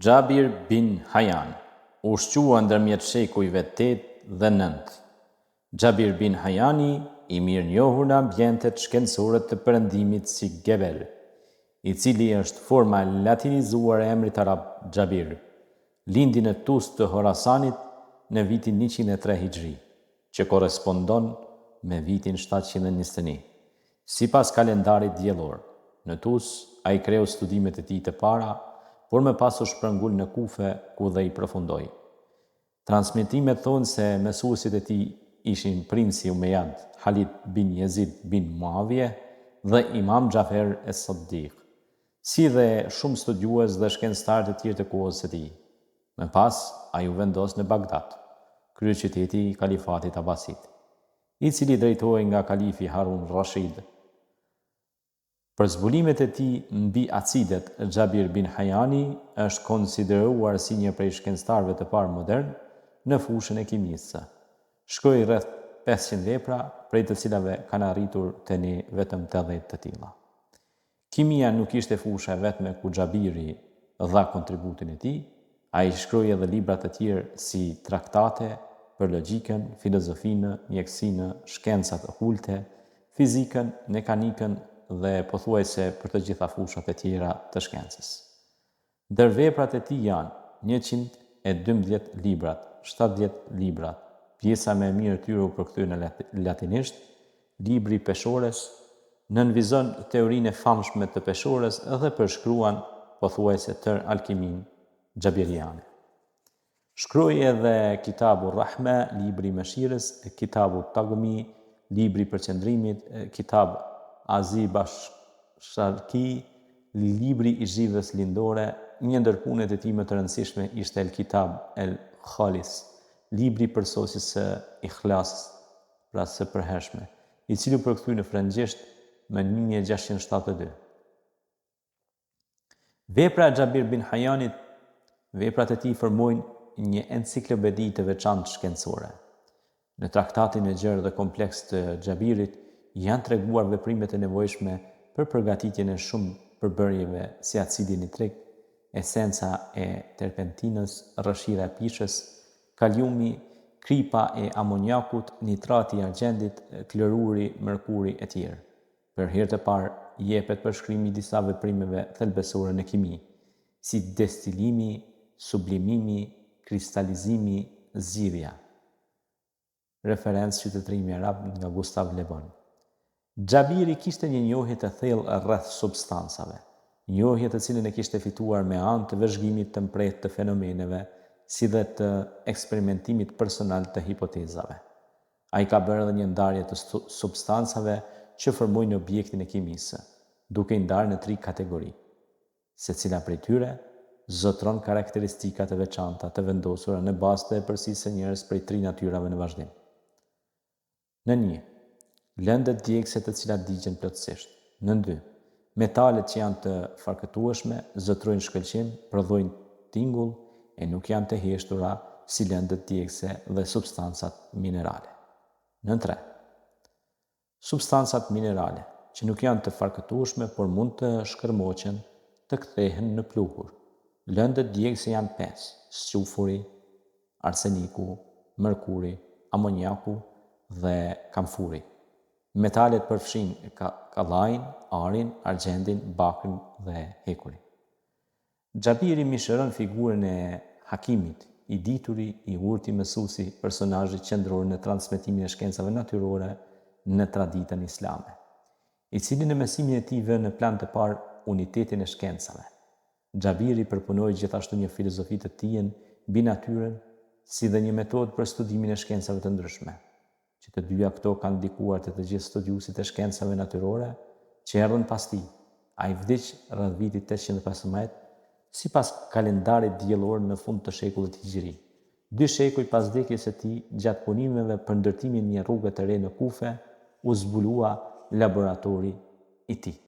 Xhabir bin Hajan u shqua ndërmjet shekujve tetë dhe nëntë. Xhabir bin Hajani, i mirënjohur në ambientet shkencore të Perëndimit si Geber, i cili është forma e latinizuar e emrit arab Xhabir, lindi në Tus të Horasanit në vitin 103 Hixhri, që korrespondon me vitin 721. Sipas kalendarit diellor, në Tus, ai kreu studimet e tij të para, por më pas u shpërngul në Kufe, ku dhe i përfundoi. Transmetimet thonë se mësuesit e tij ishin princi Umejad, Halid bin Jezid bin Muavije dhe Imam Xhafer es-Sadiq, si dhe shumë studiues dhe shkencëtarë të tjerë të kohës së tij. Më pas, ai u vendos në Bagdad, kryeqyteti i Kalifatit Abbasid i cili drejtohej nga kalifi Harun Rashid. Për zbulimet e tij mbi acidet, Xhabir bin Hajani është konsideruar si një prej shkencëtarëve të parë modernë në fushën e kimisë. Shkroi rreth 500 vepra, prej të cilave kanë arritur te ne vetëm 80 të tilla. Kimia nuk ishte fusha e vetme ku Xhabiri dha kontributin e tij, ai shkroi edhe libra të tjerë si traktate për logjikën, filozofinë, mjekësinë, shkencat okulte, fizikën, mekanikën dhe pothuajse për të gjitha fushat e tjera të shkencës. Ndër veprat e tij janë 112 librat, 70 librat, pjesa më e mirë e tyre u përkthye në latinisht, libri i peshores, nënvizon teorinë e famshme të peshores dhe përshkruan pothuajse tërë alkiminë xhabiriane. Shkroi edhe Kitabu Rahme, libri i mëshirës, Kitabu Tagmi, libri i përqendrimit, Kitab Aziba Sharki, libri i zhivës lindore, një ndër punët e tij më të rëndësishme ishte El Kitab El Khalis, libri i përsosjes së Ikhlas, pra së përhershme, i cili u përkthye në frëngjisht më 1672. Vepra e Xhabir bin Hajanit, veprat e tij formojnë një enciklopedi të veçantë shkencore. Në traktatin e gjerë dhe kompleks të Xhabirit janë treguar veprimet e nevojshme për përgatitjen e shumë përbërjeve si acidi nitrik, esenca e terpentinës, rrëshira e pishës, kaliumi, kripa e amoniakut, nitrati i argjendit, kloruri, mërkuri e tjerë. Për herë të parë jepet përshkrimi i disa veprimeve thelbësore në kimi, si destilimi, sublimimi, kristalizimi, zgjidhja. Referencë qytetërimi arab nga Gustav Le Bon. Xhabiri kishte një njohje të thellë rreth substancave, njohje të cilën e kishte fituar me anë të vëzhgimit të mprehtë të fenomeneve, si dhe të eksperimentimit personal të hipotezave. Ai ka bërë edhe një ndarje të substancave që formojnë objektin e kimisë, duke i ndarë në tri kategori. Secila prej tyre zotëron karakteristika të veçanta të vendosura në bazë të epërsisë së njërës prej tri natyrave në vazhdim. Nën një, lëndët djegëse të cilat digjen plotësisht. Nën dy, metalet që janë të farkëtueshme, zotërojnë shkëlqim, prodhojnë tingull e nuk janë të heshtura si lëndët djegëse dhe substancat minerale. Nën 3. Substancat minerale, që nuk janë të farkëtueshme, por mund të shkërmoqen, të kthehen në pluhur. Lëndët djegëse janë 5: squfuri, arseniku, mërkuri, amoniaku dhe kamfuri. Metalet përfshijnë kallajin, arin, argjendin, bakrin dhe hekurin. Xhabiri mishëron figurën e Hakimit, i dituri, i urti mësuesi, personazhi qendror në transmetimin e shkencave natyrore në traditën islame, i cili në mësimin e tij vë në plan të parë unitetin e shkencave. Xhabiri përpunoi gjithashtu një filozofi të tijën mbi natyrën, si dhe një metodë për studimin e shkencave të ndryshme. Që të dyja këto kanë ndikuar te të gjithë studiuesit e shkencave natyrore që erdhën pas tij. Ai vdiq rreth vitit 815, sipas kalendarit diellor në fund të shekullit Hixhri. Dy shekuj pas vdekjes së tij, gjatë punimeve për ndërtimin e një rruge të re në Kufe, u zbulua laboratori i tij.